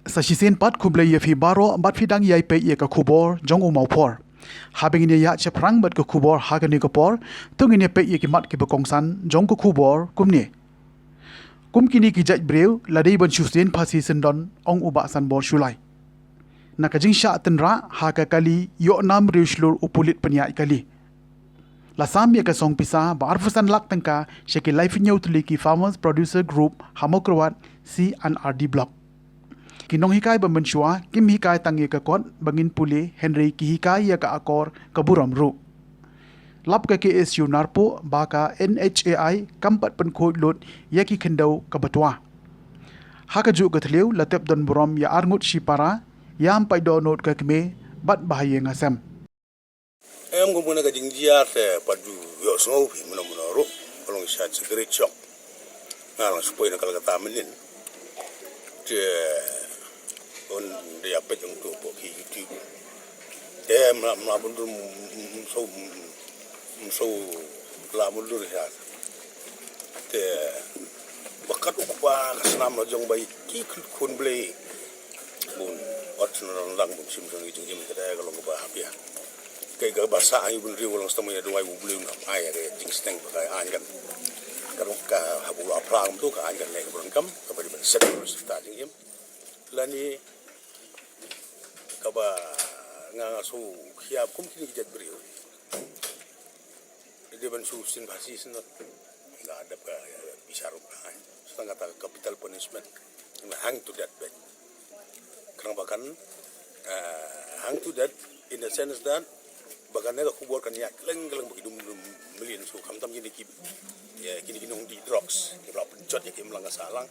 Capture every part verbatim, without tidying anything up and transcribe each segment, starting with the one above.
Sa shisien pat khublei ïa phi baroh bad phi dang ïai peit ïa ka khubor jong u Mawphor. Haba ngin ïa ïaid shaphrang bad ka khubor ha kane ka por, to ngin ïa peit ïa ki mat kiba kongsan jong ka khubor kumne. Kum kine ki jait briew la dei ban shu sien phasi syndon, ong u Bah Sanbor Shullai. Na ka jingshah tynrah ha ka kali ïoh nam riewshlur u pulit pynïaid kali. La sam ïa ka song pisa ba arphew san lak tyngka sha ki laiphew hynñiew tylli ki Farmers Producer Group ha Mawkyrwat C and R D Block. Ki nonghikai ba mynshuwa kim hikai tang ïa ka kot ba ngin pule, hynrei ki hikai ïa ka akor ka burom ruh. Lap ka K S U Narpuh ba ka N H A I kam pat pynkhuid lut ïa ki khyndew kaba twa. Ha kajuh ka thliew la tep don burom ïa arngut shipara, ïa Mpaidohnud ka kmie bad Bahaïing Hasem. Em, kum kane ka jingjia te pat ju ïohsngew phi mynno mynno ruh. Ka long such a great shock. Nga la shu poi na Kolkata mynnin. Te un de ïa peit ong tu hapoh ki YouTube. Te mla mla bun dur, mm, mm, so, mm, so la bun dur ïa. Te ba kat u kpa ka snam la jong ba ki khun Blei. Bun ot sngewdang bun shim sngewdang jingim ka dei ka long kaba hapia. Ka kaba sa ai bun riew long stam ïa duwai u Blei ngam ai ka jingsneng ba ka ai kan. Ka long ka habu la phlang tu ka ai kan leh ka bun kam kaba dei ban set ta jingim. Lani kaba nga nga su khia kum kini ki jait briew. Dei ban shu sien phasi sien. Nga dap ka, eh, pisa ruh nga. Shu tang kata capital punishment. Nga hang to death bad. Khnang ba kan, eh, hang to death in the sense that ba kan ne ka khubor kan ïa kylleng kylleng ba ki dum dum million shu khamtam kini ki, ïa, kini ki nongdih drugs. Ki ba pynjot ïa ki mlang ka sahlang.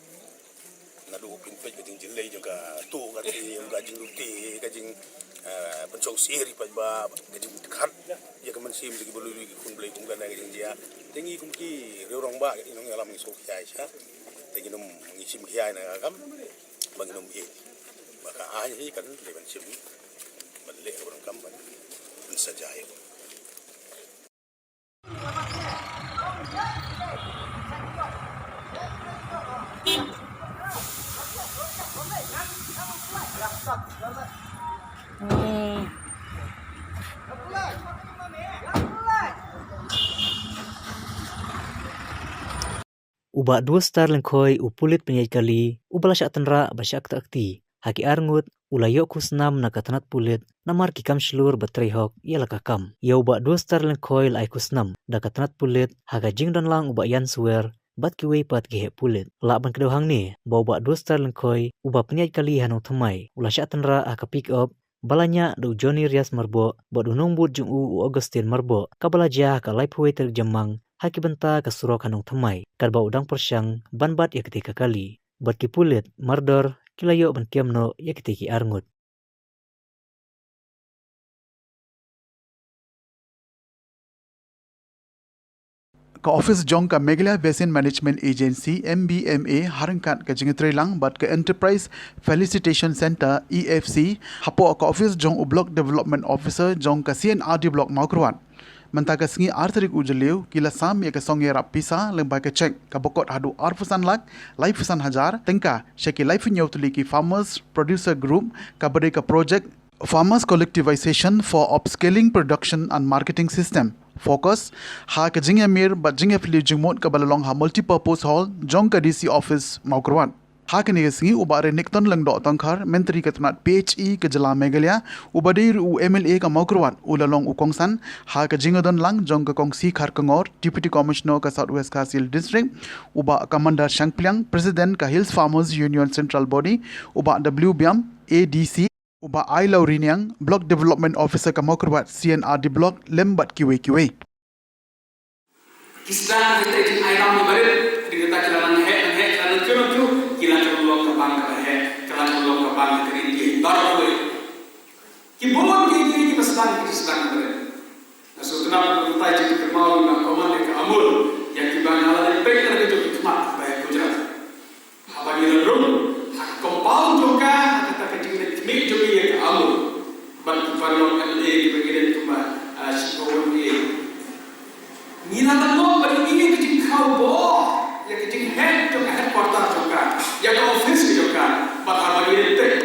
Naduh pynpeit ka jingjyllei jong ka tu ka ti, ka jinglute, ka jing, eh, pynshong sir pat ba ka jingkhat ïa ka mynsiem jong ki ba lui ki khun Blei kum kane ka jingjia. Te ngi kum ki riew rangbah, ngi nongïalam ngi sngewkhia sha. Te ngi nym ngi shim khia na ka kam ba ngi nym ïeit. Ba ka aiñ hi kan leh ban shim ban leh ka ba donkam ban saja ïa. U Bah Duostar Lyngkhoi, u pulit pynïaid kali uba la shah tynrah ba shah kta kti ha ki arngut, u la ïoh khusnam na ka tnat pulit namar ki kam shlur ba trei hok ïa la ka kam. Ïa u Bah Duostar Lyngkhoi la ai khusnam da ka tnat pulit ha ka jingdon lang u Bah Ian Swer bad kiwei pat ki heh pulit. Lah ban kdew hangne ba u Bah Duostar Lyngkhoi uba pynïaid kali ha Nongthymmai u la shah tynrah ha ka pick up ba la ñiah da u Johnny Rias Myrboh bad u nongbud jong u, u Augustine Myrboh, kaba la jia ha ka laiphew wei tarik Jymmang ha ki bynta ka surok ha Nongthymmai, katba u dang pyrshang ban bat ïa katei ka kali. Bad ki pulit mardor ki la ïoh ban kem noh ïa kitei ki arngut. Ka office jong ka Meghalaya Basin Management Agency, M B M A, ha ryngkat ka jingïatreilang bad ka Enterprise Facilitation Centre, E F C, hapoh ka office jong u Block Development Officer jong ka C and R D Block Mawkyrwat. Mynta ka sngi ar tarik u Jylliew ki la sam ïa ka song ïarap pisa lyngba ka cheque kaba kot haduh arphew san lak laiphew san hajar tyngka sha ki laiphew hynñiew tylli ki Farmers Producer Group, kaba dei ka project Farmers Collectivization for Upscaling Production and Marketing System, FOCUS, ha ka jingïamir bad jingïaphylliew jingmut kaba la long ha Multipurpose Hall jong ka D C Office Mawkyrwat. Ha kane ka sngi u Bah Renikton Lyngdoh Tongkhar, Myntri ka tnat P H E ka jylla Meghalaya, uba dei ruh u M L A ka Mawkyrwat, u la long u kongsan ha ka jingdon lang jong ka Kong C. Kharkongor, Deputy Commissioner ka South West Khasi Hills District, u Bah Commander Shangpliang, President ka Hills Farmers Union Central Body, u Bah W. Biam, A D C, u Bah I. Lauriniang, Block Development Officer ka Mawkyrwat C and R D Block, lem bad kiwei kiwei. Ki sdang ha kita ki jingai ram ni barit, hynrei kita ki la nang heh, nang heh, ki la nang kiew, nang kiew, ki la ka long ka bang kaba heh, ki la ka long ka bang ka ri ki baroh kawei. Ki bun ki, ki, kiba sdang, ki sdang ni barit. Nga sngewtynnat ba mynta jingkynmaw nga kynmaw ïa ka Amul, ïa kiba nga la dep peit na ka jong ki khmat ba ïa Gujarat. Haba ngi la rung ha ka compound jong ka, ha kata ka jingleit khmih jong ngi ïa ka Amul. Bad ki paralok M L A kiba ngi leit kumba, ah, shiphew M L A. Ngi la lyngngoh ba ngi ïa ka jingkhaw bor, ïa ka jingheh jong ka headquarter jong ka, ïa ka office jong ka. Bad haba ngi leit peit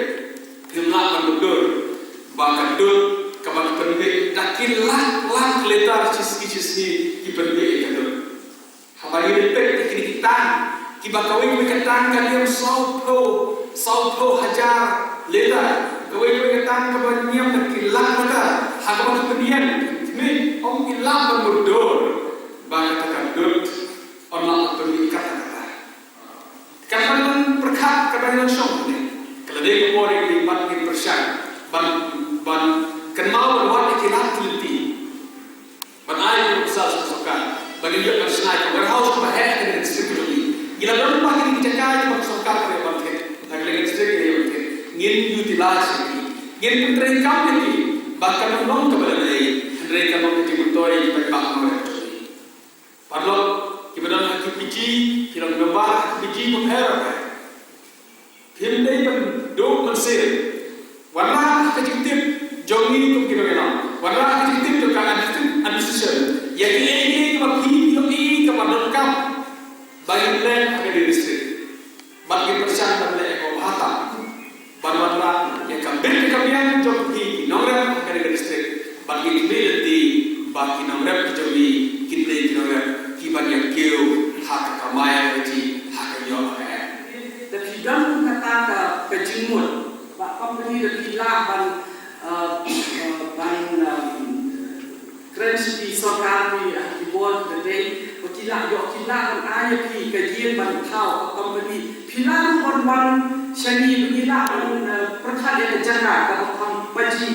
Litar shi sngi shi sngi ki pynbeit ïa ka dud. Haba ngi peit ïa kine ki tang, kiba kawei kawei ka tang ka niam saw phew, saw phew hajar litar. Kawei kawei ka tang kaba niam na ki lak litar. Ha kaba ki pynïeng, kine ong ki lak ban murdur. Ba kata ka dud, ong lak ban pynbeit kata kata. Kan ban pyrkhat, kan ban shong ne. Ka la dei ka por ïa ngi ban ngin pyrshang ban, ban kynmaw ban wad ïa ki lad ki lynti. Ban ai ïa ki proposal sha ka sorkar ba ngin ïoh ban shna ïa ka warehouse kaba heh ha kane ka district ka jong ngi. Ngi la don ba kine ki jaka kiba ka sorkar ka la ïoh ban thied, ha kane ka district ka la ïoh ban thied. Ngin utilize ïa ki, ngin pyntreikam ïa ki ba kan ym long kaba dang ei, hynrei kan long ka jingmyntoi ïa ki paidbah nongrim. Paralok, kiba don ha ki P G, ki long member ha ki P G bapher bapher. Phim dei ban duh mynsiem. Wanrah ha ka jingtip jong ngi kum ki nongïalam, wanrah ha ka jingtip jong ka administ-, administration, ïa kiei kiei kiba phi ïohi kaba donkam ba ngin leh ha kane ka district. Bad ngin pyrshang ban leh ïa ka bha tam ban wanrah ïa ka bit ïa ka biang jong ki nongrep ha kane ka district. Bad ngin khmih lynti ba ki nongrep ki jong ngi kin dei ki nongrep kiban ïa kiew ha ka kamai kajih, ha ka ïoh ha ka em. Da phi don kata ka, ka jingmut ba company da phi lah ban, uh, uh, ban, um, kren sha ki sorkar, ki, ah, ki bor, ki dei ba ki lah ïoh, ki lah ban ai ïa phi ka ïing ban thaw ka company. Phi lah ruh ban wan sha ngi ba ngi lah ban, eh, pyrkhat ïa ka jaka kaba kham baji,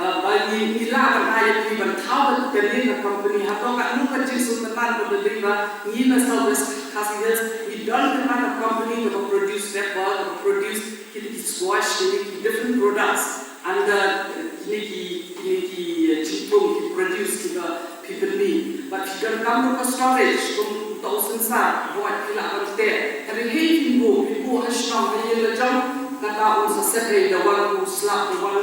eh, ba ngi, ngi lah ban ai ïa phi ban thaw kane ka company. Hato katno ka jingsngewtynnat ba dei ba ngi na South West Khasi Hills ngi don kane ka company kaba produce paper, kaba produce kine ki squash, kine ki different products under, eh, kine ki, kine ki, eh, jingthung ki produce kiba phi pynmih. Bad phi donkam ruh ka storage, kum uta u sensar, ba wat phi lah ban teh. Hynrei hei phin buh, phin buh ha shnong ha ïing la jong, kata um sa sep ei da wan u slap, da wan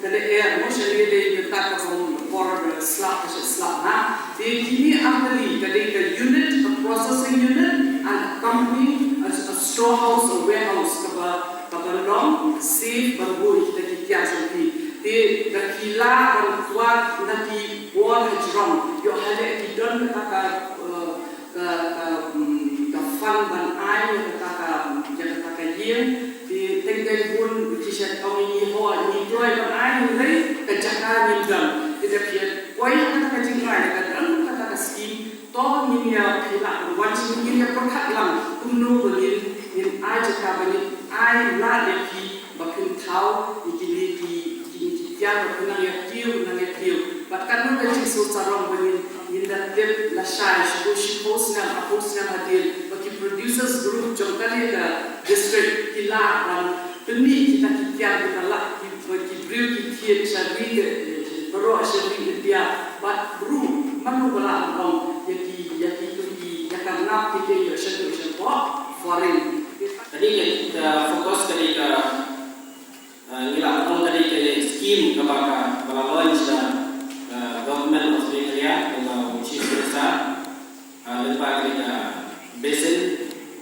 ka lyer, mo, sha lyer dei kata ka bym por, eh, slap, ka shet slap na. Te kine artylli ka dei ka unit, ka processing unit, and a company, a, a storehouse, a warehouse, kaba, kaba long safe ban buh ïa kita ki tiar jong phi. Te da phi lah ban kwah na ki bor ha jrong, ïoh ha leh ki don kata ka, eh, ka, ka, mm, ka fund ban ai ïa kata ka, ïa kata ka ïing. Te teng teng bun ki shet ong ngi, ho, ngi kloi ban ai, hynrei ka jaka ngim don. Te da phi poi ha kata ka jingngai, ka don kata ka scheme, to ngin ïa phi lah ban wan sha ngi, ngin ïa pyrkhat lang kumno ba ngin, ngin ai jaka ba ngin ai lad ïa phi ba phin thaw ïa kine ki, kine ki tiar ba phin nang ïa kiew, nang ïa kiew. Bad katno ka jingsngewsarong ba ngin, ngin da tip lashai shiphew, shiphew snem, arphew snem hadien ba ki producers group jong kane ka district ki lah ban pynmih kita ki tiar kiba lah ki, ba ki briew ki thied sha ri, eh, baroh sha ri India. Bad ruh mano ba lah ban ong ïa ki, ïa ki, ïa ki, ïa ka nap ki te ïoh sha ri sha foreign. Ka dei ka, ka focus ka dei ka, eh, ngi lah ban ong ka dei ka scheme kaba ka, ba la launch da, eh, Government of Meghalaya, da u Chief Minister, eh, lyngba ka dei ka basin,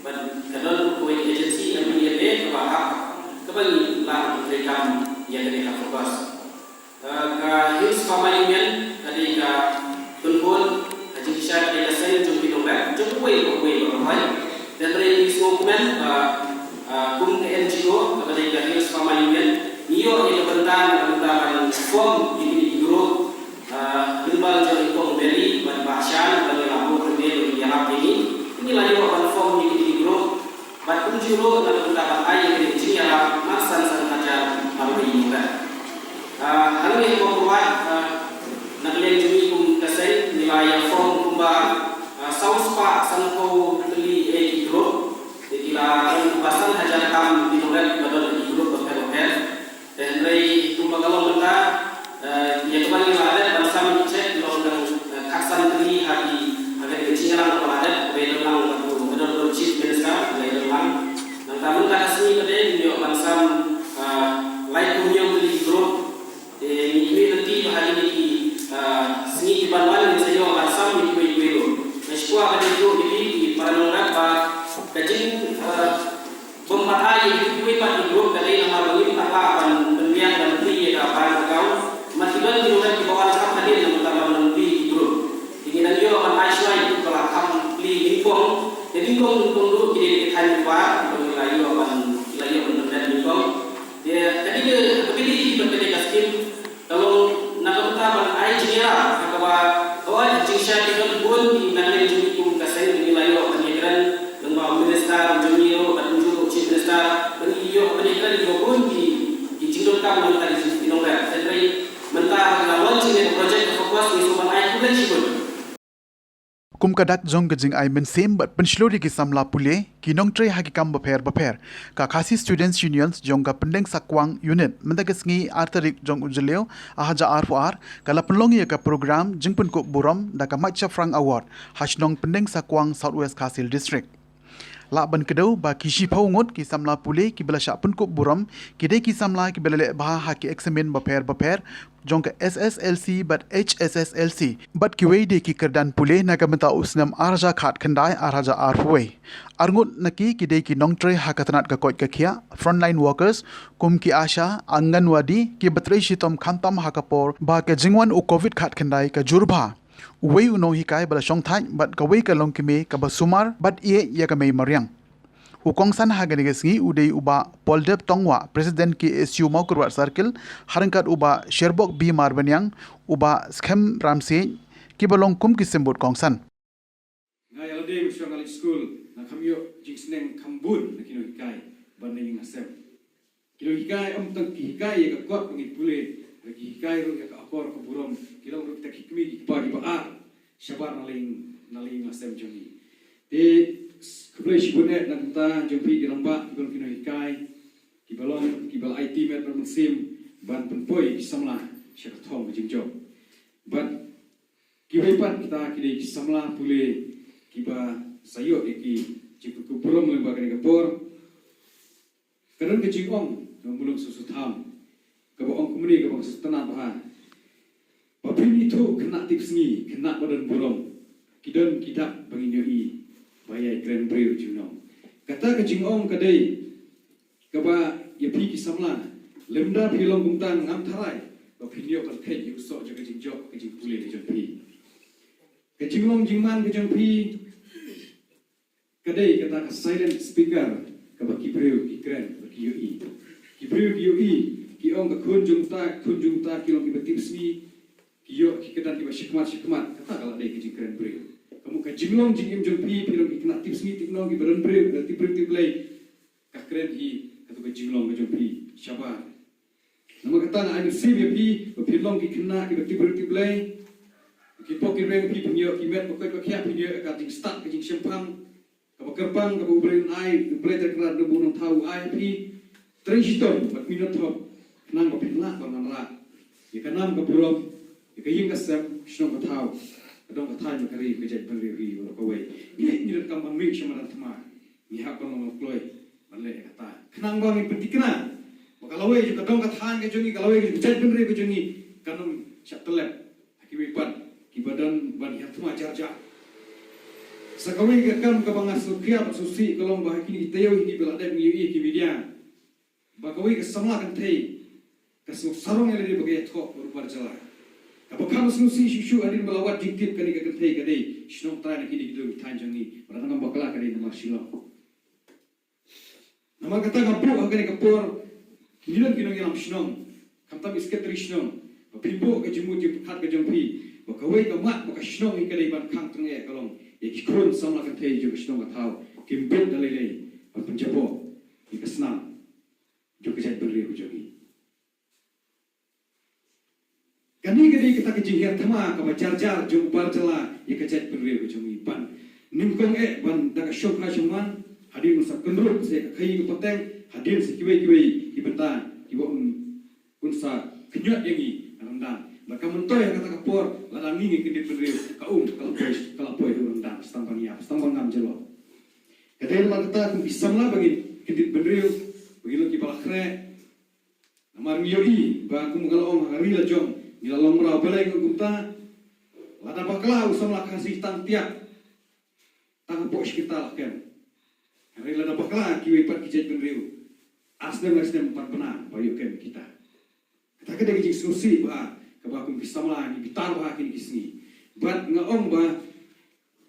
bad ka don kawei ka agency M P F A kaba hap, kaba ngi lah ban treikam ïa ka dei ka focus. Ah, ka Hills Farmer Union ka dei ka pynbun, ka jingkyrshan ka dei ka seng jong ki nongrep jong uwei pa uwei ba rwai. Hynrei ngi sngewkmen ba, ah, kum ka N G O kaba dei ka Hills Farmer Union, ngi ïoh ïa ka bynta na ka bynta ban form ïa kine ki group, ah, lyngba jong i Kong Mary bad Bah Shan ba ngi la buh kyrteng ba ngi ïarap ïa ngi. Ngi la ïoh ban form ïa kine ki group. Bad kumjuh ruh na ka bynta ban ai ïa ka jingïarap mar san san hajar harum ïa ki nongrep. Ah, hangne ha Mawkyrwat, ah, na ka liang jong ngi kum ka seng ngi la ïa form kumba, ah, saw spah sanphew tylli eh ki group. Te ki la don kumba san hajar tam ki nongrep kiba don ha ki group bapher bapher. Te hynrei kumba ka long mynta, eh, ïa kaba ngi la dep ban sam ki check long dang, eh, khatsan tylli ha ki, ha ka jingïalang kaba la dep, kaba ïadon lang bad u, ïadon bad u Chief Minister, kaba ïadon lang. Nangta mynta ka sngi pat ngin ïoh ban sam, eh, laiphew hynñiew tylli ki group. Te ngi khmih lynti ba ha kine ki, eh, sngi kiban wan ngin sa ïoh ban sam ïa kiwei kiwei ruh. Nga sngewkwah ba dei ruh ïa ki, ki para Nyngkong, nyngkong ruh ki dei ki thaiñ kiba, kiba la ïoh ban, la ïoh ban pynbeit nyngkong. Te ka dei ka, ka dei ka skim ka long na ka bynta ban ai jingïarap ha kaba ka wan jingshai ki don bun ki nongtrei jong ngi kum ka seng ba ngi la ïoh ban ïakren lyngba u minister jong ngi ruh bad kumjuh ruh u chief minister ba ngi ïoh ban ïakren ïa bun ki, ki jingdonkam na ka bynta ki nongrep. Hynrei mynta ba ngi la launch ïa ka project ka FOCUS ngi sngewbha ban ai khublei shibun. Kum ka dak jong ka jingai mynsiem bad pynshlur ïa ki samla pule, ki nongtrei ha ki kam bapher bapher, ka Khasi Students Union jong ka Pyndensakwang Unit mynta ka sngi ar tarik jong u Jylliew ar hajar arphew ar ka la pynlong ïa ka program jingpynkup burom da ka Mait Shaphrang Award ha shnong Pyndensakwang, South West Khasi Hills District. Lah ban kdew ba ki shiphew ngut ki samla pule kiba la shah pynkup burom ki dei ki samla kiba la leh bha ha ki eksamin bapher bapher jong ka S S L C bad H S S L C bad kiwei de ki kyrdan pule na ka bynta u snem ar hajar khatkhyndai ar hajar arphew wei. Ar ngut na ki ki dei ki nongtrei ha ka tnat ka koit ka khiah, frontline workers, kum ki ASHA, Anganwadi, kiba trei shitom khamtam ha ka por ba ka jingwan u Covid khatkhyndai ka jur bha. Uwei u nonghikai ba la shongthait bad kawei ka longkmie kaba sumar bad ïeit ïa ka mei mariang. U kongsan ha kane ka sngi u dei u Bah Poldep Tongwah, President K S U Mawkyrwat Circle, ha ryngkat u Bah Sherbok B Marbaniang, u Bah Skhem Ramsiej, kiba long kum ki symbud kongsan. Nga ïa lade nga shong nga leit skul, nga kham ïoh jingsneng kham bun na ki nonghikai ban na ïing la sem. Ki nonghikai ym tang ki hikai ïa ka kot ba ngin pule, hynrei ki hikai ruh ïa ka akor ka burom, ki long ruh kita ki kmie ki kpa kiba ar shabar na la ïing, na la ïing la sem jong ngi. Te khublei shibun eh na ka bynta jong phi ki rangbah kiba long ki nonghikai, kiba long kiba la aiti met bad mynsiem ban pynpoi ki samla sha ka thong ka jingjop. Bad kiwei pat kita ki dei ki samla pule kiba sa ïoh ïa ki jingpynkup burom lyngba kane ka por. Ka don ka jingong na u Mulong Soso Tham kaba ong kumne kaba nga sngewtynnat bha. Ba phin ithuh khynnah tipsngi, khynnah ba don burom, ki don ki dak ba ngin ïohi ba ïai kren briew junom. Kata ka jingong ka dei kaba ïa phi ki samla, lymda phi long kumta ngam tharai ba phin ïoh ban thait ïa u soh jong ka jingjop ka jingpule ka jong phi. Ka jinglong jingman ka jong phi ka dei kata ka silent speaker kaba ki briew ki kren bad ki ïohi. Ki briew ki ïohi, ki ong ka khun jong ta, khun jong ta ki long kiba tipsngi, ki ïoh ki kyrdan kiba shakhmat shakhmat, kata ka la dei ka jingkren briew. Ka mut ka jinglong jingim jong phi, phi long ki khynnah tipsngi tipnong kiba don briew, kiba tip briew tip Blei. Ka kren hi kato ka jinglong ka jong phi shabar. Namar kata nga ai mynsiem ïa phi ba phin long ki khynnah kiba tip briew tip Blei. Ki pok ki reng phi phin ïoh ki met ba koit ba khiah, phin ïoh ka jingstad ka jingshemphang kaba kyrpang kaba U Blei un ai, U Blei Trai Kynrad Nongbuh Nongthaw u ai phi. Trei shitom bad minot thop khnang ba phin lah ban wanrah ïa ka nam ka burom, ïa ka ïing ka sem, shnong ka thaw, ka dong ka thaiñ, ka ri, ka jaitbynriew hi baroh kawei. Ngi, ngi donkam ban mih sha madan thma. Ngi hap ban long kloi ban leh ïa kata khnang ba ngin pynthikna ba ka lawei jong ka dong ka thaiñ ka jong ngi, ka lawei jong ka jaitbynriew ka jong ngi kan ym shah tyllep ha kiwei pat kiba don ban ïathma jar jar. Sa kawei ka kam kaba nga sngewkhia bad sngewsih ka long ba ha kine ki taïew hi kiba la dep ngi ïohi ha ki media ba kawei ka samla kynthei ka sngew sarong ïa lade ba ka ïathoh baroh bar jylla. Kaba kham sngewsih shuh shuh hadien ba la wad jingtip kane ka kynthei ka dei shnong trai na kine ki dong ki thaiñ jong ngi, ba la nang bakla ka dei namar Shillong. Namar kata nga buh ha kane ka por, ngi don ki nongïalam shnong, khamtam i sekretari shnong, ba phin buh ka jingmut jingpyrkhat ka jong phi ba kawei ka mat ba ka shnong hi ka dei ban khang tyngeh ka long ïa ki khun samla kynthei jong ka shnong ka thaw kim bit da lei lei ban pynjaboh ïa ka snam jong ka jaitbynriew ka jong ngi. Kane ka dei kata ka jingïathma kaba jar jar jong u bar jylla ïa ka jaitbynriew ka jong ngi ban nyngkong eh ban da ka shongkha shongman, hadien sa kynrup sa ka khaii ka pateng, hadien sa kiwei kiwei ki bynta kiba un, un sa khñiot ïa ngi ryndang. Bad ka myntoi ha kata ka por lada ngi ngi kyndit bynriew ka um ka la poi, ka la poi ha u ryndang, sa tang ban ïap, sa tang ban ngam jyllop. Ka dei namar kata kum ki samla ba ngin kyndit bynriew, ba ngin long kiba la khreh. Namar ngi ïohi ba kum ka la ong ha ka ri la jong ngi la long mraw, balei nga ong kumta? Lada bakla u samla Khasi tang tiak, tang hapoh shi kynta la kem. Hynrei lada bakla kiwei pat ki jaitbynriew, ar snem lai snem pan bna ba ïoh kem kita. Kata ka dei ka jingsngewsih bha kaba kum ki samla ngi bitar bha kine ki sngi. Bad nga ong ba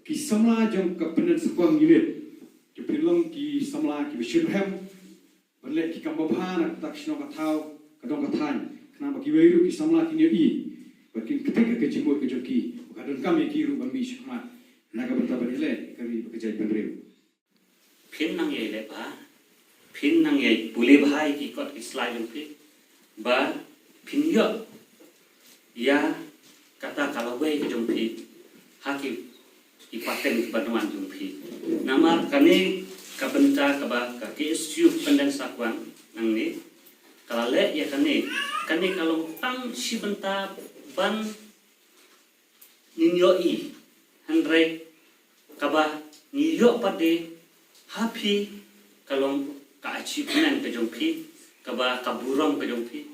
ki samla jong ka Pyndensakwang Unit Ki pynlong ki samla kiba shitrhem ban leh ki kam babha na ka bynta ka shnong ka thaw, ka dong ka thaiñ, khnang ba kiwei ruh ki samla kin ïohi bad kin ktik ha ka jingmut ka jong ki ba ka donkam ïa ki ruh ban mih shakhmat na ka bynta ban ïaleh ka ri bad ka jaitbynriew. Phin nang ïai leh bha, phin nang ïai pule bha ïa ki kot ki slai jong phi ba phin ïoh ïa kata ka lawei ka jong phi ha ki, ki pateng kiba wan jong phi. Namar kane ka bynta kaba ka K S U Pyndensakwang nangne ka la leh ïa kane, kane ka long tang shi bynta ban ngin ïohi, hynrei kaba ngi ïoh pat de ha phi ka long ka achievement ka jong phi, kaba ka burom ka jong phi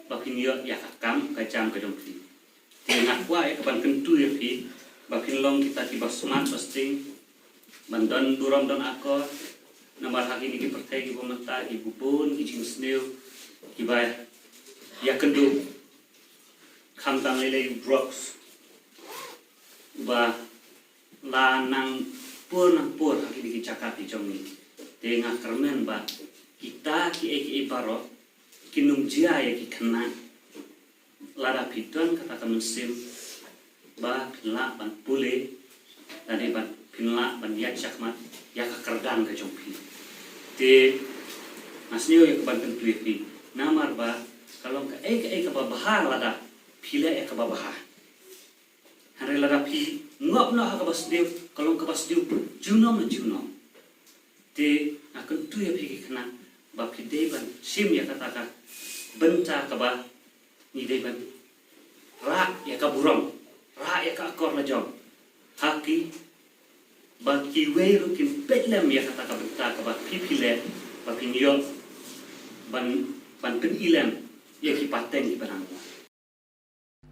ba phin ïoh ïa ka kam ka jam ka jong phi. Te nga kwah ïa ka ban kyntu ïa phi ba phin long kita kiba smat ba sting, ban don burom don akor. Namar ha kine ki pyrthei kiba mynta ki bun ki jingsniew kiba ïakynduh, khamtam lei lei u drugs uba la nang pur nang pur ha kine ki jaka ki jong ngi. Te nga kyrmen ba kita kiei kiei baroh kin ym jia ïa ki khynnah. Lada phi don kata ka mynsiem ba phin lah ban pule, lane ban phin lah ban ïaid shakhmat ïa ka kyrdan ka jong phi. Te nga sngew ïa ka ban kyntu ïa phi, namar ba ka long kaei kaei kaba bha lada phi leh ïa kaba bha. Hynrei lada phi ngop noh ha kaba sniew, ka long kaba sniew junom na junom. Te nga kyntu ïa phi ki khynnah ba phi dei ban shim ïa kata ka bynta kaba ngi dei ban rah ïa ka burom, rah ïa ka akor la jong ha ki, ba kiwei ruh kin peit lem ïa kata ka bynta kaba phi phi leh ba phin ïoh ban, ban pyni lem ïa ki pateng kiba nang wan.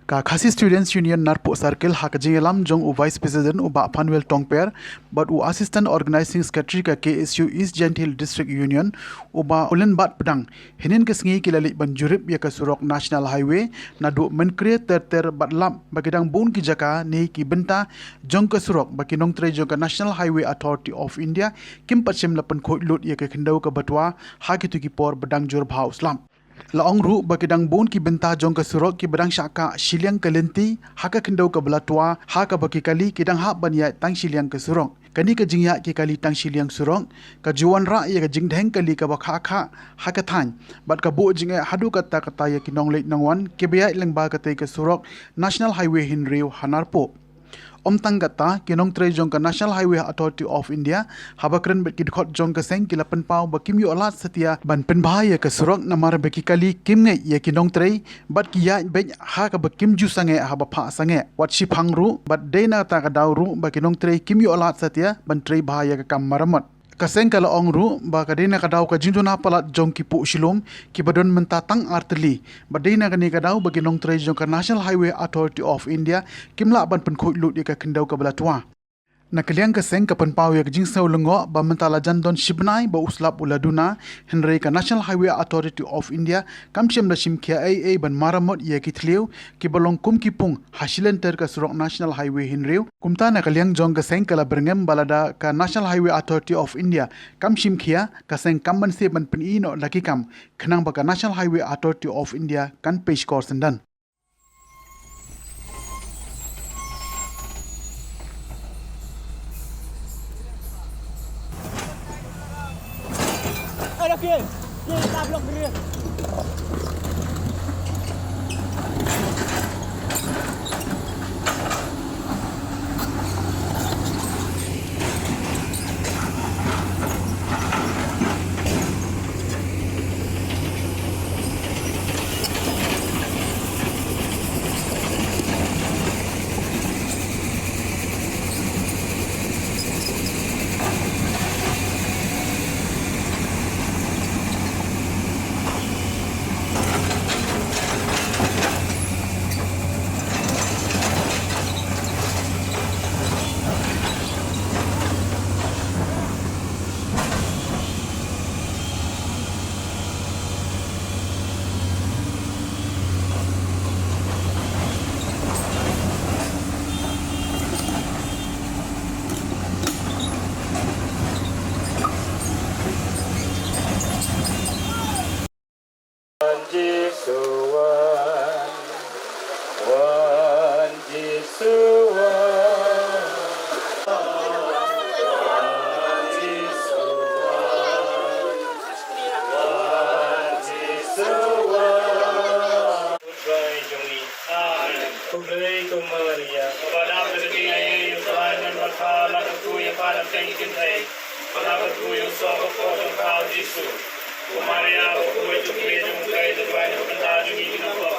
Ka Khasi Students Union Narpuh Circle ha ka jingïalam jong u Vice President u Bah Phanwell Tongper bad u Assistant Organizing Secretary ka K S U East Jaintia Hills District Union u Bah Ulenbat Pdang, hynnin ka sngi ki la leit ban jurip ïa ka surok National Highway naduh Mynkre ter ter bad lap ba ki dang bun ki jaka ne ki bynta jong ka surok ba ki nongtrei jong ka National Highway Authority of India kim pat shym la pynkhuid lut ïa ka khyndew kaba twa ha kito ki por ba dang jur bha u slap. La ong ruh ba ki dang bun ki bynta jong ka surok kiba dang shah kah shiliang ka lynti ha ka khyndew kaba la twa, ha kaba ki kali ki dang hap ban ïaid tang shiliang ka surok. Kane ka jingïaid ki kali tang shiliang surok ka ju wanrah ïa ka jingdheng kali kaba khah khah ha ka thaiñ bad ka buh jingeh haduh katta katta ïa ki nongleit nongwan kiba ïaid lyngba katei ka surok National Highway hynriew ha Narpuh. Ym tang katta, ki nongtrei jong ka National Highway Authority of India haba kren bad ki dkhot jong ka seng ki la pynpaw ba kim ïoh lad satia ban pynbha ïa ka surok namar ba ki kali kim ngeit ïa ki nongtrei bad ki ïaid beit ha kaba kim ju sangeh haba phah sangeh. Wat shiphang ruh bad dei na kata ka daw ruh ba ki nongtrei kim ïoh lad satia ban trei bha ïa ka kam maramot. Ka seng ka la ong ruh ba ka dei na ka daw ka jingduna palat jong ki puh shilum kiba don mynta tang artylli, ba dei na kane ka daw ba ki nongtrei jong ka National Highway Authority of India kim lah ban pynkhuid lut ïa ka khyndew kaba la twa. Na ka liang ka seng ka pynpaw ïa ka jingsngew lyngngoh ba mynta la jan don shibnai ba u slap u la duna, hynrei ka National Highway Authority of India kam shym da shim khia ei ei ban maramot ïa ki thliew kiba long kum ki pung ha shilynter ka surok National Highway hynriew. Kumta na ka liang jong ka seng ka la byrngem ba lada ka National Highway Authority of India kam shim khia, ka seng kam banse ban pyni noh da ki kam, khnang ba ka National Highway Authority of India kan pei shkor syndon. Jisu wan, wan Jisu wan, wan Jisu wan, wan Jisu wan. Khublei jong ngi. Amen. Khublei ko Maria. Kaba dap da ka jingaiei, U Trai amen bad pha, la kyrkhu ïa pha na pdeng ki kynthei, bad la kyrkhu ïa u soh bakpoh jong pha u Jisu. Ko Maria bakhuid, to kylli jong U Blei, to duwai na ka bynta jong ngi ki nongpop,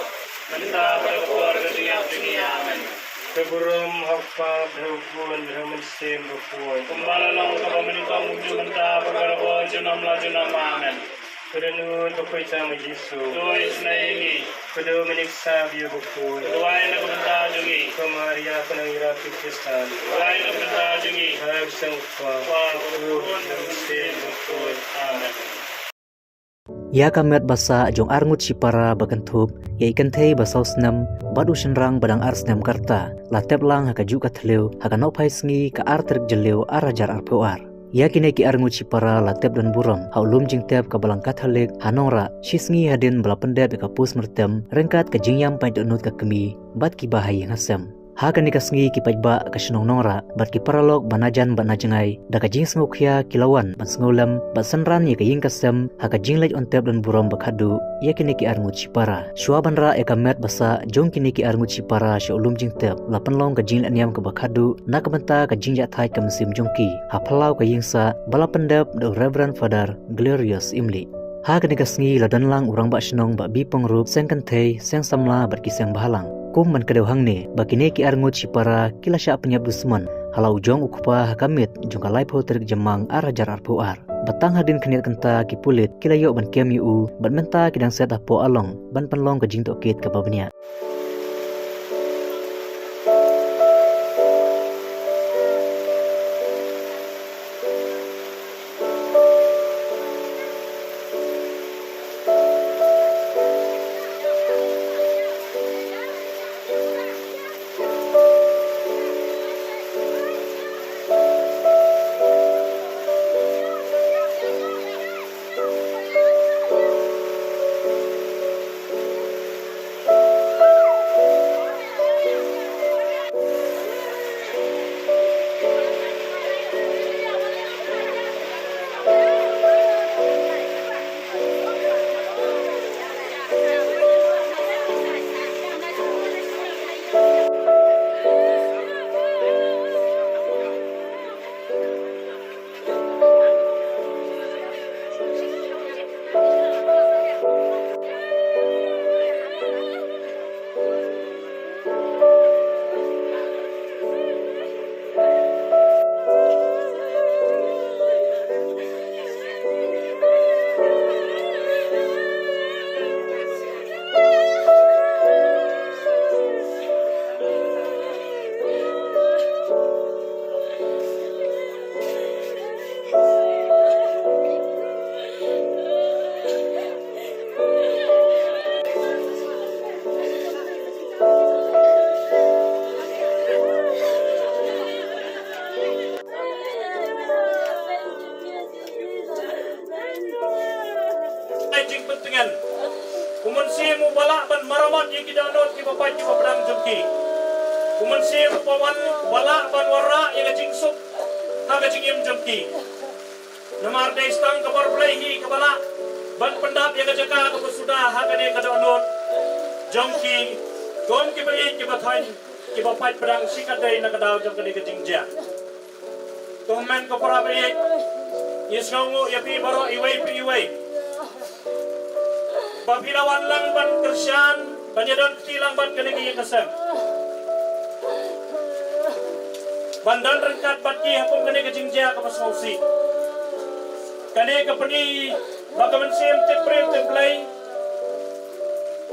mynta bad ha ka por ka jingïap jong ngi. Amen. Ka burom ha U Kpa, bad ha U Khun, bad ha U Mynsiem Bakhuid. Kumba la long kaba mynnyngkong, kumjuh mynta, bad barabor, junom la junom. Amen. Ka dohnud bakhuid tam u Jisu. To isynei ïa ngi. Ka dohnud mynnyngkong bakhuid. To duwai na ka bynta jong ngi. Ko Maria, ko nongïarap ki Khristan. To duwai na ka bynta jong ngi. Ha ka kyrteng U Kpa, bad U Khun, bad U Mynsiem Bakhuid. Amen. Ïa ka met ba sah jong arngut shipara ba kynthup ïa i kynthei ba saw snem bad u shynrang ba dang ar snem ka rta la tep lang ha kajuh ka thliew ha ka nohphai sngi ka ar tarik Jylliew ar hajar arphew ar. Ïa kine ki arngut shipara la tep don burom ha u lum jingtep ka Balang Katholik ha Nongrah, shi sngi hadien ba la pyndep ïa ka postmortem ryngkat ka jingïam paidbah dohnud ka kmie bad kiba ha ïing ha sem. Ha kane ka sngi ki paidbah ka shnong Nongrah bad ki paralok ba na jan bad na jngai da ka jingsngewkhia ki la wan ban sngewlem bad synran ïa ka ïing ka sem ha ka jingleit on tep don burom ba khatduh ïa kine ki arngut shipara. Shuwa ban rah ïa ka met ba sah jong kine ki arngut shipara sha u lum jingtep, la pynlong ka jinglehniam kaba khatduh na ka bynta ka jingïathait ka mynsiem jong ki ha phyllaw ka ïing sah ba la pyndep da u Reverend Father Glorious Imli. Ha kane ka sngi la don lang u Rangbah Shnong Bah Bipongrup, seng kynthei, seng samla bad ki seng bhalang. Kum ban kdew hangne ba kine ki arngut shipara ki la shah pynïap dusmon ha la u jong u kpa ha ka miet jong ka laiphew tarik Jymmang ar hajar arphew ar. Ba tang hadien khyndiat kynta ki pulit ki la ïoh ban kem ïa u bad mynta ki dang set hapoh along ban pynlong ka jingtohkit kaba bniah. Ai jingpyntngen. U Mynsiem uba lah ban maramot ïa ki dohnud kiba pait kiba pdang jong ki. U Mynsiem uba wan, uba lah ban wanrah ïa ka jingsuk ha ka jingim jong ki. Namar dei tang ka bor Blei hi kaba lah ban pyndap ïa ka jaka kaba suda ha kane ka dohnud jong ki, kum kiba ïeit kiba thaiñ, kiba pait pdang shikatdei na ka daw jong kane ka jingjia. To hynmen ko para baieit, ngi sngewnguh ïa phi baroh iwei pa iwei ba phi la wan lang ban kyrshan, ban ïadon kti lang bad kane ka ïing ka sem, ban don ryngkat bad ki ha kum kane ka jingjia kaba sngewsih. Kane ka pyni ba ka mynsiem tip briew tip Blei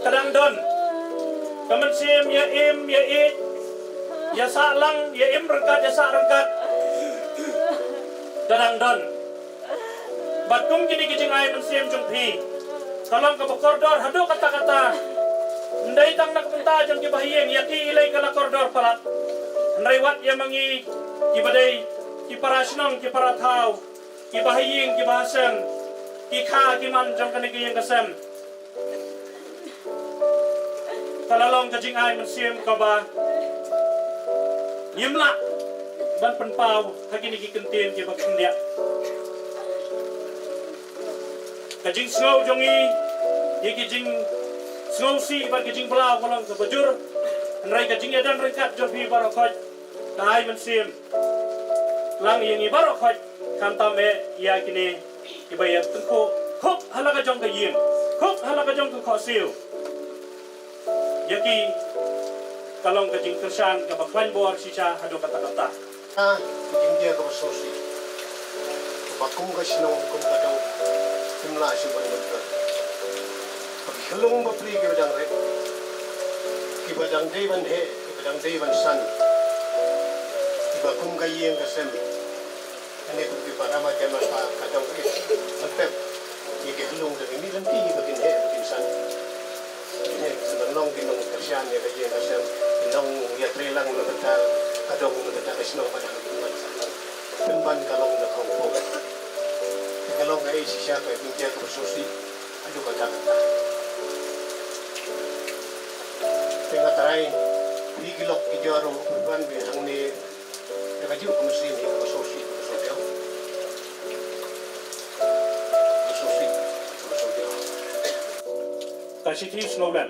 ka dang don. Ka mynsiem ïa im ïa ïeit, ïa sah lang, ïa im ryngkat, ïa sah ryngkat, ka dang don. Bad kum kine ki jingai mynsiem jong phi ka long kaba kordor haduh katta katta. Ym dei tang na ka bynta jong kiba ha ïing, ïa ki ilei ka la kordor palat, hynrei wat ïa ma ngi kiba dei ki para shnong, ki para thaw, kiba ha ïing, kiba ha sem, ki kha ki man jong kane ka ïing ka sem. ka la long ka jingai mynsiem kaba ngim lah ban pynpaw ha kine ki kyntien kiba khyndiat. Ka jingsngew jong ngi ïa ki jingsngewsih bad ki jingblaw ka long kaba jur. Hynrei ka jingïadon ryngkat jong phi baroh khoit ka ai mynsiem lang ïa ngi baroh khoit, khamtam eh ïa kine kiba ïa tyngkhuh khup ha la ka jong ka ïing, khup ha la ka jong ka khohsiew. Ïa ki ka long ka jingkyrshan kaba khlaiñ bor shisha haduh katta katta. Ah, ka jingïa kaba sngewsih, kaba kum ka shnong kum ka dong, kim lah shuh ban mynta. Ba ki khyllung bapli kiba dang rit, kiba dang dei ban heh, kiba dang dei ban san, kiba kum ka ïing ka sem. Kane kumjuh ba rama jama pa ka dong rit ban pep ïa ki khyllung da ki mih lynti ba kin heh ba kin san. Kine ki sa ban long ki nongkyrshan ïa ka ïing ka sem, ki nongïatreilang na bynta ka dong, na bynta ka shnong bad ka khun ban sa long. Pynban ka long na khongpong. Te ka long kaei shisha ka jingïa kaba sngewsih haduh katta katta. Te nga trai, phi ki lok ki jor ruh pynban phi hangne. Ïa kajuh ka mynsiem hi kaba sngewsih kaba sngewdiaw. Kaba sngewsih kaba sngewdiaw. Ka shithi sngewlem.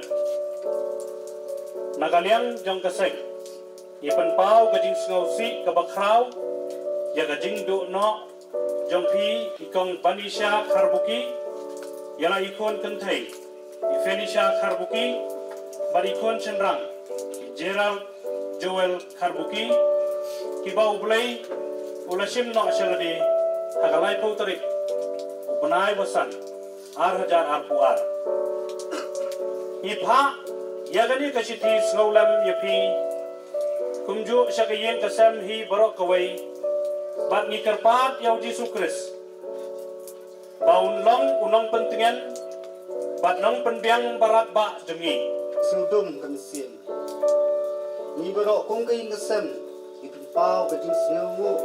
Na ka liang jong ka seng, ngi pynpaw ka jingsngewsih kaba khraw ïa ka jingduh noh jong phi i kong Banisha Kharbuki, ïa la i khun kynthei i Felicia Kharbuki bad i khun shynrang i Gerald Joel Kharbuki, kiba U Blei u la shim noh sha lade ha ka laiphew tarik u bnai ba san, ar hajar arphew ar. Ngi phah ïa kane ka shithi sngewlem ïa phi kumjuh sha ka ïing ka sem hi baroh kawei, bad ngi kyrpad ïa U Jisu Khrist ba un long u nongpyntngen bad nongpynbiang baratbah jong ngi. Sngewdum ka mynsiem. Ngi baroh kum ka ïing ka sem ngi pynpaw ka jingsngewnguh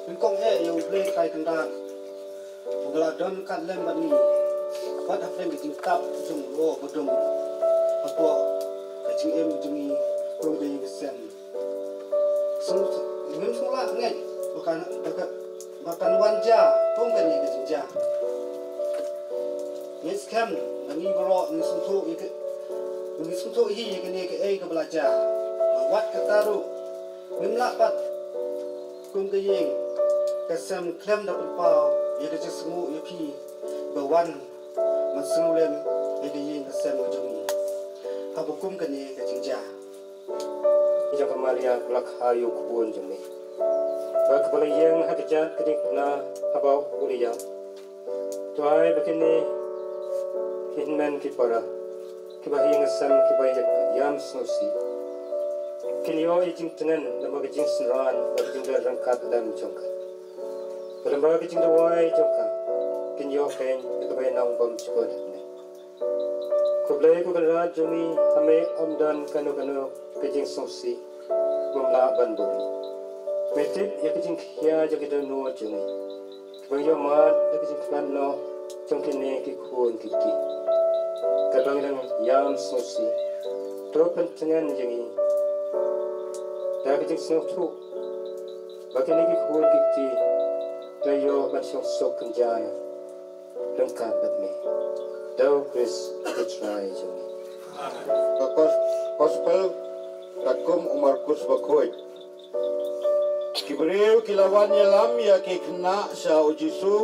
nyngkong eh ïa U Blei Trai Kynrad, uba la don ryngkat lem bad ngi, bad hapdeng ka jingtap jong u lyoh ba dum hapoh ka jingim jong ngi kum ka ïing ka sem. Sngewsih, ngim sngewlah ngeit ba kan, ba kan, ba kan wan jia kum kane ka jingjia. Ngeit skhem ba ngi baroh ngi sngewthuh ïa ka, ngi sngewthuh hi ïa kane kaei kaba la jia. Bad wat kata ruh ngim lah pat kum ka ïing ka sem khlem da pynpaw ïa ka jingsngewnguh ïa phi ba wan ban sngewlem ïa ka ïing ka sem ka jong ngi haba kum kane ka jingjia. Jong ka Maria ba la kha ïa u khun jong me, ba kaba la ïeng ha kjat ka diengphna haba u la ïap. To ai ba kine ki hynmen ki para kiba ha ïing ha sem kiba ïa, ïam sngewsih kin ïoh ïa ka jingtngen namar ka jingsynran bad ka jingdon ryngkat lem jong ka. Bad namar ka jingduwai jong ka kin ïoh keiñ ïa kaba ïanong bymjukut hangne. Ko Blei ko Kynrad jong ngi, ha me ym don kano kano ka jingsngewsih bym lah ban buhrieh. Me tip ïa ka jingkhia jong ki dohnud jong ngi, kiba ïohmad da ka jingkhlad noh jong kine ki khun ki kti. Katba ngi dang ïam sngewsih, to pyntngen ïa ngi da ka jingsngewthuh ba kine ki khun ki kti kin ïoh ban shong suk kynja ryngkat bad me. Da u Khrist u Trai jong ngi. Amen. Ka Gos-, Gospel katkum u Markus Bakhuid. Ki briew ki la wan ïalam ïa ki khynnah sha u Jisu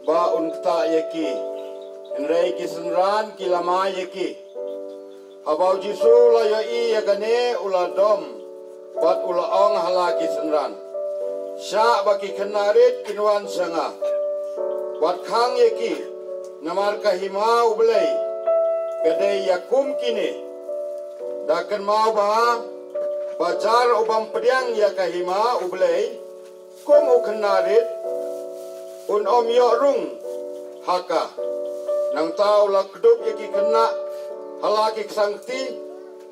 ba un ktah ïa ki. Hynrei ki synran ki la mai ïa ki. Haba u Jisu u la ïohi ïa kane, u la dom bad u la ong ha la ki synran, "Shah ba ki khynnah rit kin wan sha nga, wat khang ïa ki, namar ka hima U Blei ka dei ïa kum kine. Da kynmaw bha ba jar u bym pdiang ïa ka hima U Blei kum u khynnah rit, un ym ïoh rung ha ka." Nangta u la kdup ïa ki khynnah ha la ki ksang kti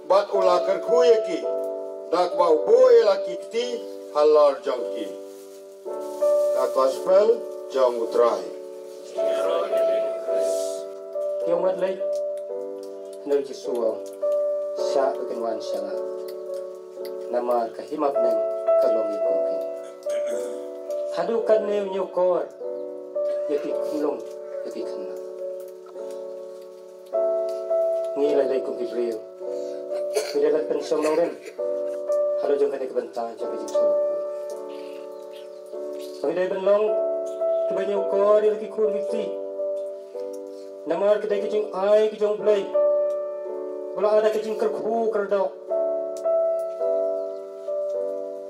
bad u la kyrkhu ïa ki, da kaba u buh ïa la ki kti halor jong ki. Ka Gospel jong u Trai. Ïa u mat leit, na u Jisu u ong. Shah ba kin wan sha nga. Namar ka hima bneng ka long ïa kum kine. Haduh katne u ñiewkor ïa ki khunlung ïa ki khynnah. Ngi la dei kum ki briew. Ngi la pynshong nongrim. Halor jong kane ka bynta jong ka jingsngewbha. Ngi dei ban long kiba ñiewkor ïa ki khun ki kti. Namar ka dei ka jingai ka jong U Blei ba la ai da ka jingkyrkhu kyrdoh,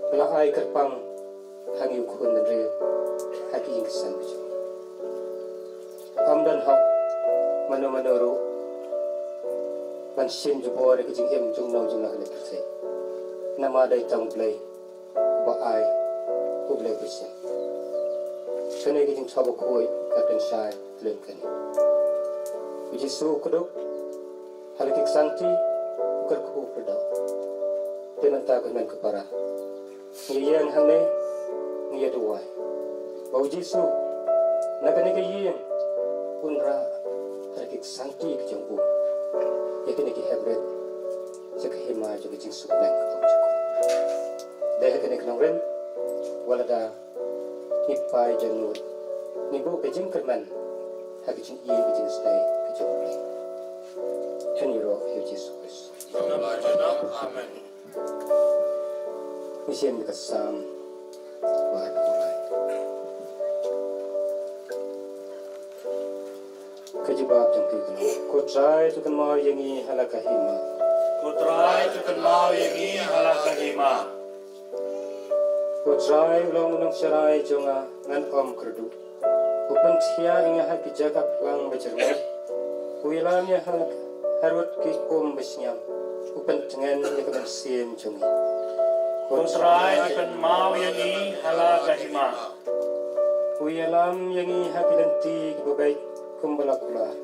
ba la ai kyrpang ha ngi u khun bynriew ha ki jingkyrsan ka jong u. Ym don hok mano mano ruh ban shim jubor ïa ka jingim jong no jong no ha kane ka pyrthei. Namar dei tang U Blei ba ai, U Blei ba shem. Kane ka jingthoh bakhuid ka pynshai lem kane. U Jisu u kdup ha la ki ksangti, u kyrkhu u kyrdoh. Te mynta ko hynmen ko para, ngi ïeng hangne, ngi ïa duwai ba U Jisu na kane ka ïing un rah ha la ki ksangti ka jong u ïa kine ki hynmen sha ka hima jong ka jingsuk bneng ka bym jukut. Dei ha kane ka nongrim wat lada ngi phai jingmut, ngi buh ka jingkyrmen ha ka jingïeit ka jingsnei ka jong U Blei. Kane ruh ïa U Jisu Khrist. Amen. Ngi shem ïa ka Salm ba arphew lai. Ka jubab jong ki ka long, Ko Trai, to kynmaw ïa ngi ha la ka hima. Ko Trai, to kynmaw ïa ngi ha la ka hima. Ko Trai, u long u nongsharai jong nga, ngan ym kyrduh. U pynthiah ïa nga ha ki jaka phlang ba jyrngam. U ïalam ïa nga harud ki um ba shngiam. U pyntngen ïa ka mynsiem jong ngi. Ko Trai, to kynmaw ïa ngi ha la ka hima. U ïalam ïa ngi ha ki lynti kiba beit kumba la kular.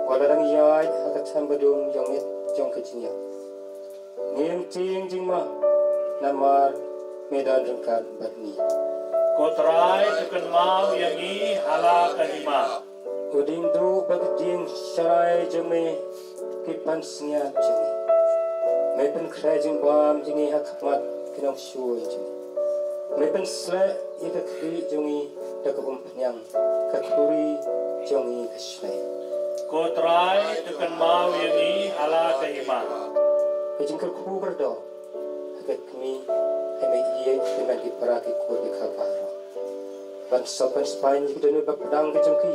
Wat la dang ïaid ha ka them ba dum jong it jong ka jingïap, ngim tieng jingma, namar me don ryngkat bad ngi. Ko Trai, to kynmaw ïa ngi ha la ka hima. U dieng duh bad ka dieng sharai jong me ki pansngiat jong ngi. Me pynkhreh jingbam jong ngi ha khmat ki nongshuh jong ngi. Me pynsleh ïa ka khlieh jong ngi da ka umphniang, ka khuri jong ngi ka shlei. Ko Trai, to kynmaw ïa ngi ha la ka hima. Ka jingkyrkhu kyrdoh ha ka kmie, ha me ïeit, ha me ki para ki kur ki khap baroh. Ban sop ban spah ïa ki dohnud ba pdeng ki jong ki.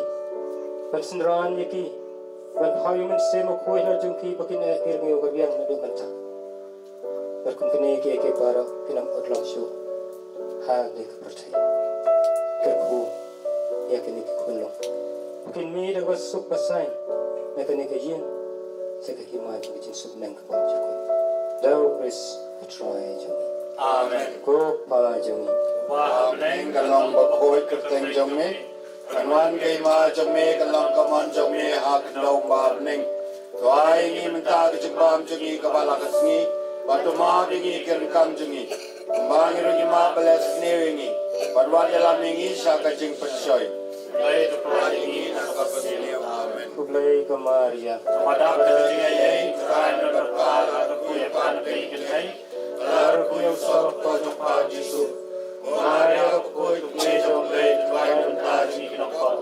Ban synran ïa ki. Ban pynhap ïa u Mynsiem Bakhuid halor jong ki ba kin ïa ki rngiew ka riang naduh mynta. Bad kum kine kiei kiei baroh kin ym ot long shuh ha kane ka pyrthei. Kyrkhu ïa kine ki khunlung ba kin mih da kaba suk ba saiñ na kane ka ïing sha ka hima jong ka jingsuk bneng ka bym jukut. Da U Khrist U Trai jong ngi. Amen. Ko Pa jong ngi. Kpa ha bneng, ka long bakhuid ka kyrteng jong me. Kan wan ka hima jong me, kan long ka mon jong me ha khyndew kumba ha bneng. To ai ïa ngi mynta ka jingbam jong ngi kaba la ka sngi, bad to map ïa ngi ki ryngkang jong ngi, kumba ngi ruh ngi map ba leh sniew ïa ngi, bad wat ïalam ïa ngi sha ka jingpynshoi. Hynrei to pynlait ïa ngi na kaba sniew. Amen. Khublei ko Maria. Ka mada ka jingaiei, U Trai u don bad pha, la kyrkhu ïa pha na ka ïing ki kynthei. Bad la kyrkhu ïa u sawdong jong pha U Jisu. Ko Maria ka kpu, ka kmie jong U Blei, to duwai ïa ngi mynta jong ngi ki nongpop,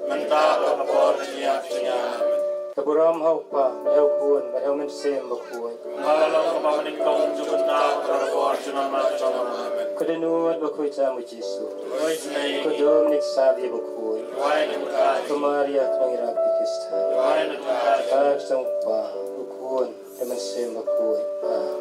mynta bad ha ka por jong ngi ka jingïap. Amen. Ka burom ha U Kpa, bad ha U Khun, bad ha U Mynsiem Bakhuid. Kumba la long, kumba mynnyngkong, junom, mynta bad ha ka por junom la junom. Amen. Ko dohnud bakhuid tam U Jisu. Ko dohnud ïa ka sap bakhuid. Ko Maria ka nongïarap ïa ki Khristan. Ka sap U Kpa, U Khun, U Mynsiem Bakhuid. Amen.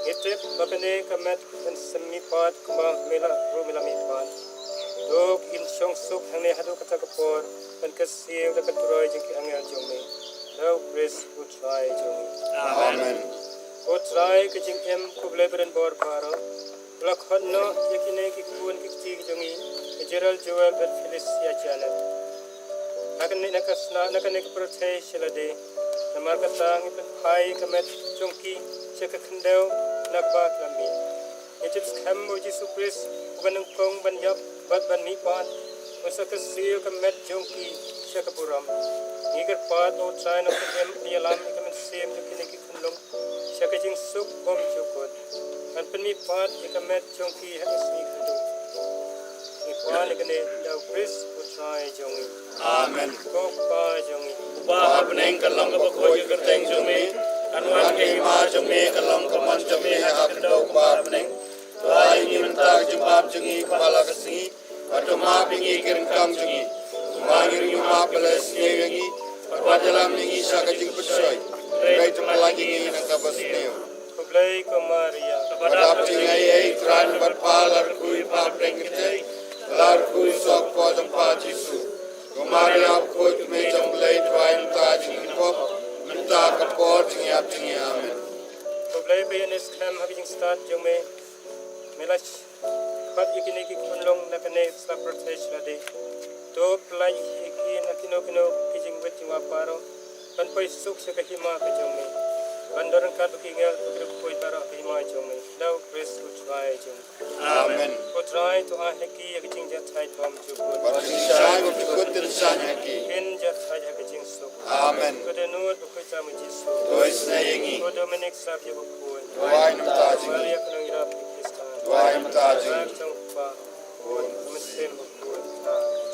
Ngi tip ba kane ka met kan sa mihpat kumba me la ruh me la mihpat. To kin shong suk hangne haduh kata ka por ban kyrsiew da ka turoi jong ki angel jong me. Da u Khrist u Trai jong ngi. Amen. Ko Trai ka jingim, ko Blei badonbor baroh, u la khot noh ïa kine ki khun ki kti ki jong ngi, ka Gerald Joel bad Felicia Janet, na kane, na ka sna, na kane ka pyrthei sha lade. Namar kata ngi pynphai ka met jong ki sha ka khyndew na kaba ki la mih. Ngi tip skhem ba u Jisu Khrist uba nyngkong ban ïap bad ban mihpat, un sa kyrsiew ka met jong ki sha ka burom. Ngi kyrpad ba u Trai un sa ïalam ïa ka mynsiem jong kine ki khunlung sha ka jingsuk bymjukut. Ngan pynmihpat ïa ka met jong ki ha ka sngi kynduh. Ngi pan ïa kane da u Khrist u Trai jong ngi. Amen. Ko Kpa jong ngi, uba ha bneng, ka long kaba khuid ka kyrteng jong me. Kan wan ka hima jong me, ka long ka mon jong me ha ka khyndew kumba ha bneng. To ai ïa ngi mynta ka jingbam jong ngi kaba la ka sngi. Bad to map ïa ngi ki ryngkang jong ngi, kumba ngi ruh ngi map ba la sniew ïa ngi. Bad wat ïalam ïa ngi sha ka jingpynshoi, hynrei to pyllait ïa ngi na kaba sniew. Khublei ko Maria, kaba dap jingaiei, U Trai u bad pha, la kyrkhu ïa pha hapdeng ki kynthei, la kyrkhu ïa u soh kpoh jong pha Jisu. Ko Maria bakhuid, ko Mei jong U Blei, to ai ïa ngi mynta ka jinglong jong ngi, mynta ka por jingïap jong ngi. Amen. Ko Blei, ba ïa ngi skhem ha ka jingstad jong me, me la khot ïa kine ki khunlung na kane ka sla pyrthei sha lade. To pyllait ïa ki na kino kino ki jingwit jingwa baroh, ban poi suk sha ka hima ka jong me. Ban don ryngkat bad ki angel bad ki riewkhuid baroh ha ka hima jong me. Da u Khrist u Trai jong ngi. Amen. Ko Trai, to ai ha ki ïa ka jingjahthait bymjukut. Bad ka jingshai bymjukut to shai ha ki. Kin jahthait ha ka jingsuk. Amen. Ko Dohnud bakhuid jong me Jisu, to isynei ïa ngi. Ko Dominik Saviour bakhuid, to ai ïa ngi mynta ka jingim. Maria kynrad ïa ki Khristan, to ai ïa ngi mynta ka jingim. Ka jong u Kpa, u Khun, u Mynsiem Bakhuid. Amen.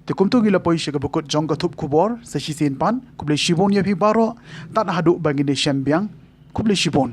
Te kumto ngi la poi sha kaba kut jong ka thup khubor sa shisien pat. Khublei shibun ïa phi baroh, tad haduh ba ngin ïashem biang. Khublei shibun.